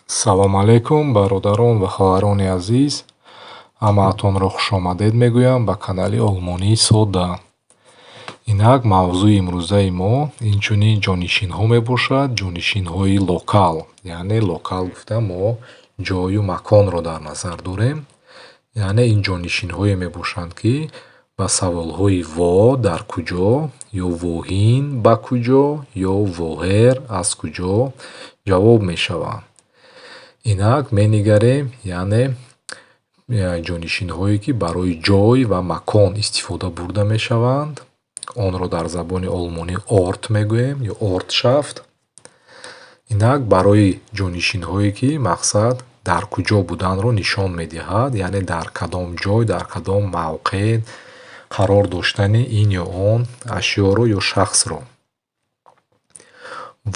Салом алейкум, бародарон ва хоҳарони азиз! Ҳамаатонро хушомадед мегӯям ба канали Олмонии Содда. Инак, мавзӯи имрӯзаи мо инчунин ҷонишинҳо мебошад, ҷонишинҳои Lokal. Яъне Lokal гуфта, мо ҷою маконро дар назар дорем. Яъне ин ҷонишинҳое мебошанд, ки ба саволҳои wo дар куҷо ё wohin ба куҷо ё woher аз куҷо ҷавоб мешаванд. Инак менигарем, яъне ҷонишинҳое, ки барои ҷой ва макон истифода бурда мешаванд. Онро дар забони олмонӣ Ort мегӯем ё Ortschaft. Инак, барои ҷонишинҳое, ки мақсад дар куҷо буданро нишон медиҳад, яъне дар кадом ҷой, дар кадом мавқеъ қарор доштани ин ё он ашёро ё шахсро.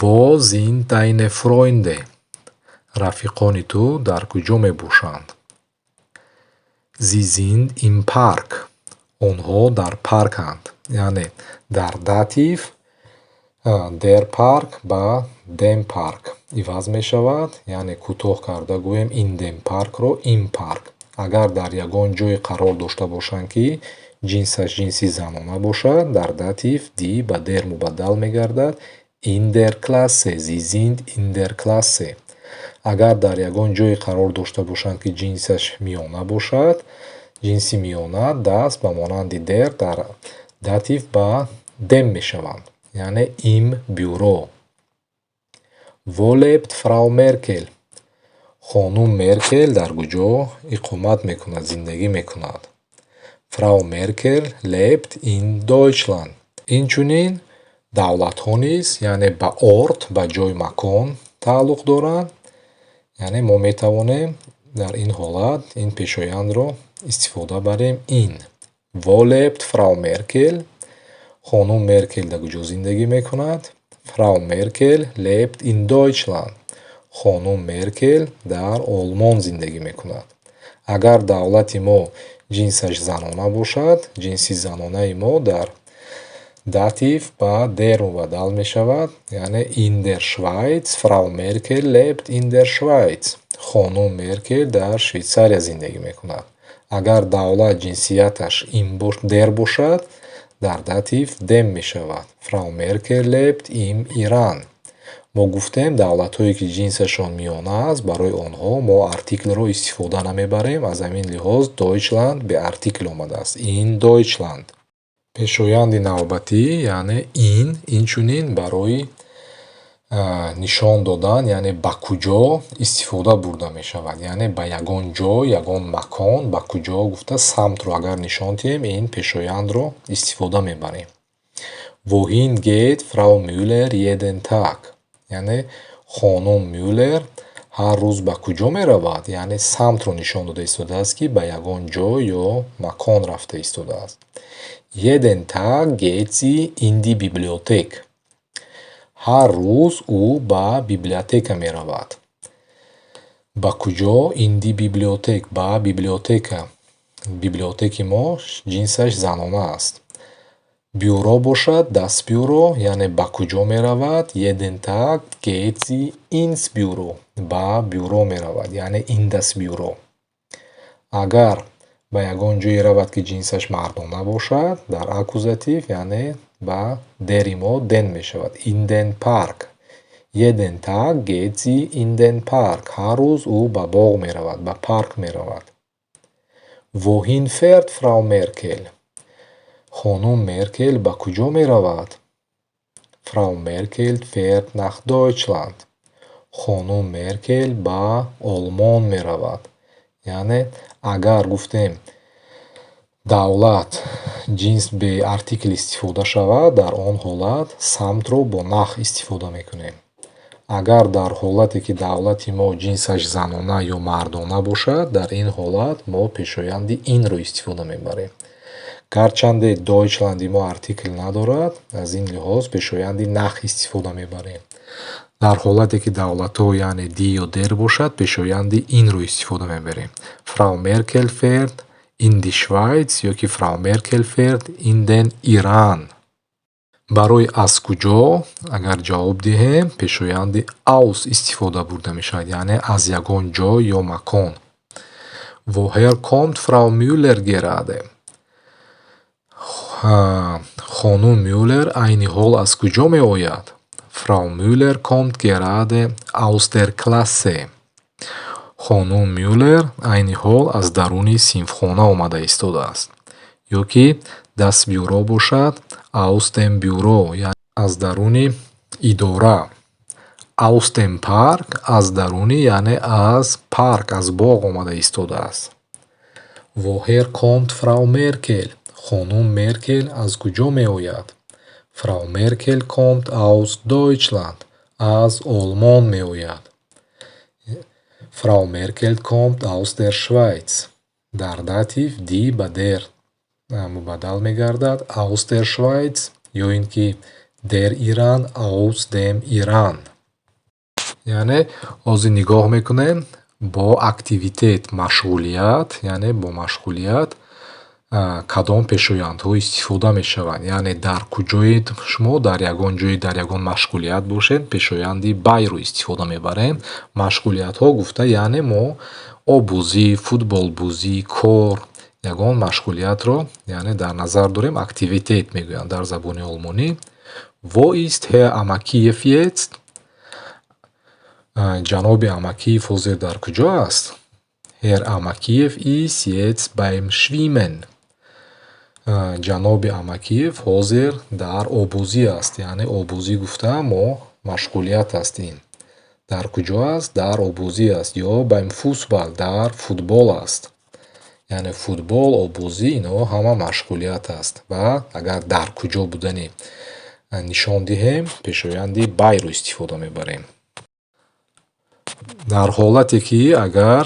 Wo sind deine Freunde? Рафиқони ту дар куҷо мебошанд? Sie sind im Park. Онҳо дар парканд. Яъне дар Dativ der Park ба dem Park иваз мешавад, яъне кӯтоҳ карда гӯем, in dem Park-ро im Park. Агар дар ягон ҷое қарор дошта бошанд, ки ҷинсаш ҷинси занона бошад, дар Dativ die ба der мубаддал мегардад: in der Klasse. Sie sind in der Klasse. Агар дар ягон ҷое қарор дошта бошанд, ки ҷинсаш миёна бошад, ҷинси миёна das ба монанди der дар Dativ ба dem мешаванд, яъне im Büro. Wo lebt Frau Merkel? Хонум Меркел дар куҷо иқомат мекунад, зиндагӣ мекунад? Frau Merkel lebt in Deutschland. Инчунин давлатҳо низ, яъне ба Ort, ба ҷой, макон тааллуқ доранд. Яъне мо метавонем дар ин ҳолат ин пешояндро истифода барем: in. Wo lebt Frau Merkel? Хонум Меркел дар куҷо зиндагӣ мекунад? Frau Merkel lebt in Deutschland. Хонум Меркел дар Олмон зиндагӣ мекунад. Агар давлати мо ҷинсаш занона бошад, ҷинси занонаи мо дар Dativ ба der мубаддал мешавад, яъне in der Schweiz. Frau Merkel lebt in der Schweiz. Хонум Меркел дар Швейтсария зиндагӣ мекунад. Агар давлат ҷинсияташ der бошад, дар Dativ dem мешавад: Frau Merkel lebt im Iran. Мо гуфтем, давлатҳое, ки ҷинсашон миёна аст, барои онҳо мо артиклро истифода намебарем. Аз ҳамин лиҳоз Deutschland бе артикл омадааст: in Deutschland. Пешоянди навбатӣ, яъне in, инчунин барои нишон додан, яъне ба куҷо истифода бурда мешавад. Яъне ба ягон ҷой, ягон макон, ба куҷо гуфта, самтро агар нишон диҳем, ин пешояндро истифода мебарем. Wohin geht Frau Müller jeden Tag? Яъне хонум Мюллер ҳар рӯз ба куҷо меравад? Яъне самтро нишон дода истодааст, ки ба ягон ҷой ё макон рафта истодааст. Jeden Tag geht sie in die Bibliothek. Ҳар рӯз ӯ ба библиотека меравад. Ба куҷо? In die Bibliothek, ба библиотека. Bibliothek и мо ҷинсаш занона аст. Büro бошад, das Büro, яъне ба куҷо меравад? Jeden Tag geht sie ins Büro. Ба бюро меравад, яъне in das Büro. Агар ба ягон ҷое равад, ки ҷинсаш мардона бошад, дар Akkusativ, яъне ба der и мо den мешавад: in den Park. Jeden Tag geht sie in den Park. Ҳар рӯз ӯ ба боғ меравад, ба парк меравад. Wohin fährt Frau Merkel? Хонум Меркел ба куҷо меравад? Frau Merkel fährt nach Deutschland. Хонум Меркел ба Олмон меравад. Яъне агар гуфтем, давлат ҷинс бе артикл истифода шавад, дар он ҳолат самтро бо nach истифода мекунем. Агар дар ҳолате, ки давлати мо ҷинсаш занона ё мардона бошад, дар ин ҳолат мо пешоянди in ро истифода мебарем. Гарчанде Deutschland и мо артикл надорад, аз ин лиҳоз пешоянди nach истифода мебарем. Дар ҳолате, ки давлатҳо, яъне die ё der бошад, пешоянди in ро истифода мебарем: Frau Merkel fährt in die Schweiz ё ки Frau Merkel fährt in den Iran. Барои аз куҷо агар ҷавоб диҳем, пешоянди aus истифода бурда мешавад, яъне аз ягон ҷой ё макон. Woher kommt Frau Müller gerade? Хонум Мюллер айни ҳол аз куҷо меояд? Frau Müller kommt gerade aus der Klasse. Хонум Мюллер айни ҳол аз даруни синфхона омада истодааст. Ё ки das Büro бошад, aus dem Büro, яъне аз даруни идора. Aus dem Park, аз даруни, яъне аз парк, аз боғ омада истодааст. Woher kommt Frau Merkel? Хонум Меркел аз куҷо меояд? Frau Merkel kommt aus Deutschland. Аз Олмон меояд. Frau Merkel kommt aus der Schweiz. Дар Dativ die ба der мубаддал мегардад. Aus der Schweiz ё ин ки der Iran, aus dem Iran. Яъне ҳозир нигоҳ мекунем бо Aktivität, машғулият, яъне бо машғулият кадом пешояндҳо истифода мешаванд. Яъне дар куҷоед шумо, дар ягон ҷое, дар ягон машғулият бошед, пешоянди bei ро истифода мебарем. Машғулиятҳо гуфта, яъне мо оббозӣ, футболбозӣ, кор, ягон машғулиятро, яъне дар назар дорем, Aktivität мегӯянд дар забони олмонӣ. Wo ist Herr Amakiev jetzt? Ҷаноби Амакиев ҳозир дар куҷо аст? Herr Amakiev ist jetzt beim Schwimmen. Ҷаноби Амакиев ҳозир дар оббозӣ аст. Яъне оббозӣ гуфта мо машғулият аст ин. Дар куҷо аст? Дар оббозӣ аст ё beim Fußball, дар футбол аст. Яъне футбол, оббозӣ, инҳо ҳама машғулият аст ва агар дар куҷо будани нишон диҳем, пешоянди bei ро истифода мебарем. Дар ҳолате ки агар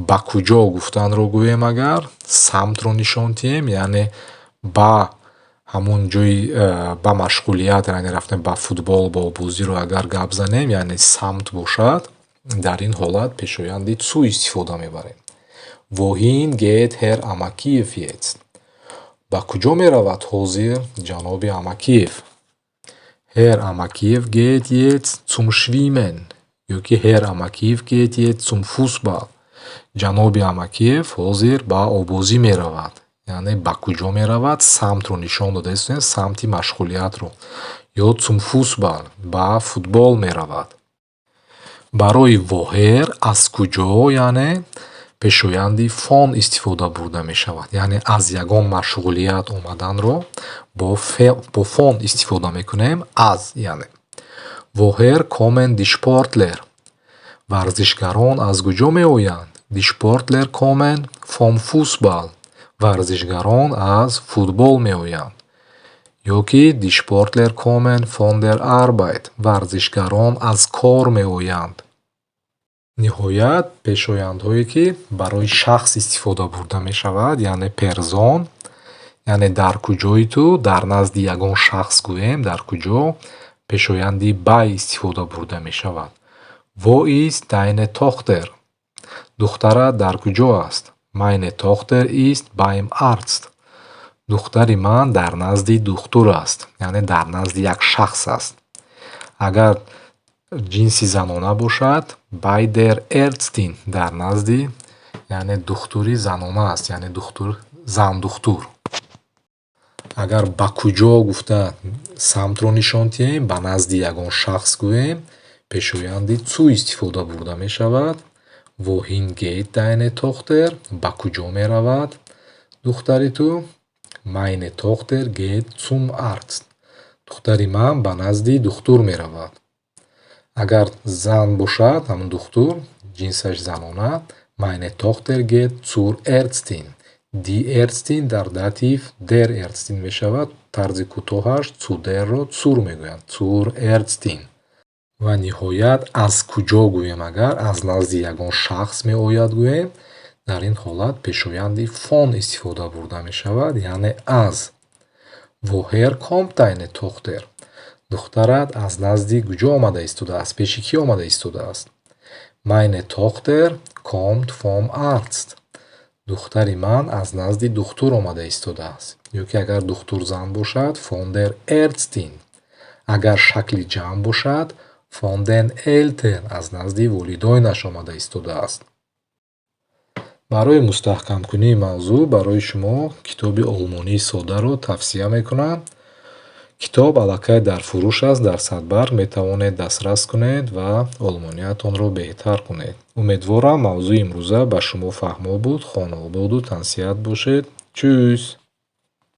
ба куҷо гуфтанро гӯем, агар самтро нишон диҳем, яъне ба ҳамон ҷои ба машғулият, яъне рафтем ба футбол, ба оббозиро агар гап занем, яъне самт бошад, дар ин ҳолат пешоянди zu истифода мебарем. Wohin geht Herr Amakiev jetzt? Ба куҷо меравад ҳозир ҷаноби Амакиев? Herr Amakiev geht jetzt zum Schwimmen ё ки Herr Amakiev geht jetzt zum Fußball. Ҷаноби Амакиев ҳозир ба оббозӣ меравад. Яъне ба куҷо меравад? Самтро нишон дода истодем, самти машғулиятро. Ё zum Fußball, ба футбол меравад. Барои woher, аз куҷо, яъне пешоянди von истифода бурда мешавад. Яъне аз ягон машғулият омаданро бо von истифода мекунем. Аз, яъне. Woher kommen die Sportler? Варзишгарон аз куҷо меоянд? Die Sportler kommen vom Fußball. Варзишгарон аз футбол меоянд. Ё ки die Sportler kommen von der Arbeit. Варзишгарон аз кор меоянд. Ниҳоят, пешояндҳое, ки барои шахс истифода бурда мешавад, яъне Person, яъне дар куҷои ту, дар назди ягон шахс гӯем, дар куҷо, пешоянди bei истифода бурда мешавад. Wo ist deine Tochter? Духтарат дар куҷо аст? Meine Tochter ist beim Arzt. Духтари ман дар назди духтур аст, яъне дар назди як шахс аст. Агар ҷинси занона бошад, bei der Ärztin, дар назди, яъне духтури занона аст, яъне духтур, зандухтур. Агар ба куҷо гуфта самтро нишон диҳем, ба назди ягон шахс гӯем, пешоянди zu истифода бурда мешавад. Wohin geht deine Tochter? Ба куҷо меравад духтари ту? Meine Tochter geht zum Arzt. Духтари ман ба назди духтур меравад. Агар зан бошад, ҳамон духтур ҷинсаш занона, meine Tochter geht zur Ärztin. Die Ärztin дар Dativ der Ärztin мешавад. Тарзи кӯтоҳаш zu der ро zur мегӯянд. Zur Ärztin. Ва ниҳоят, аз куҷо гӯем агар, аз назди ягон шахс меояд гӯем, дар ин ҳолат пешоянди von истифода бурда мешавад, яъне аз. Woher kommt deine Tochter? Духтарат аз назди куҷо омада истодааст? Аз пеши кӣ омада истодааст? Meine Tochter kommt vom Arzt. Духтари ман аз назди духтур омада истодааст. Ё ки агар духтур зан бошад, von der Ärztin. Агар шакли ҷамъ бошад, von den Eltern, аз назди волидойнаш омада истодааст. Барои мустаҳкамкунии мавзӯъ барои шумо китоби олмонии содаро тавсия мекунам. Китоб аллакай дар фурӯш аст дар Садбарг, метавонед дастрас кунед ва олмониятонро беҳтар кунед. Умедворам, мавзӯи имрӯза ба шумо фаҳмо буд. Хонаободу тансиҳат бошед. Tschüss.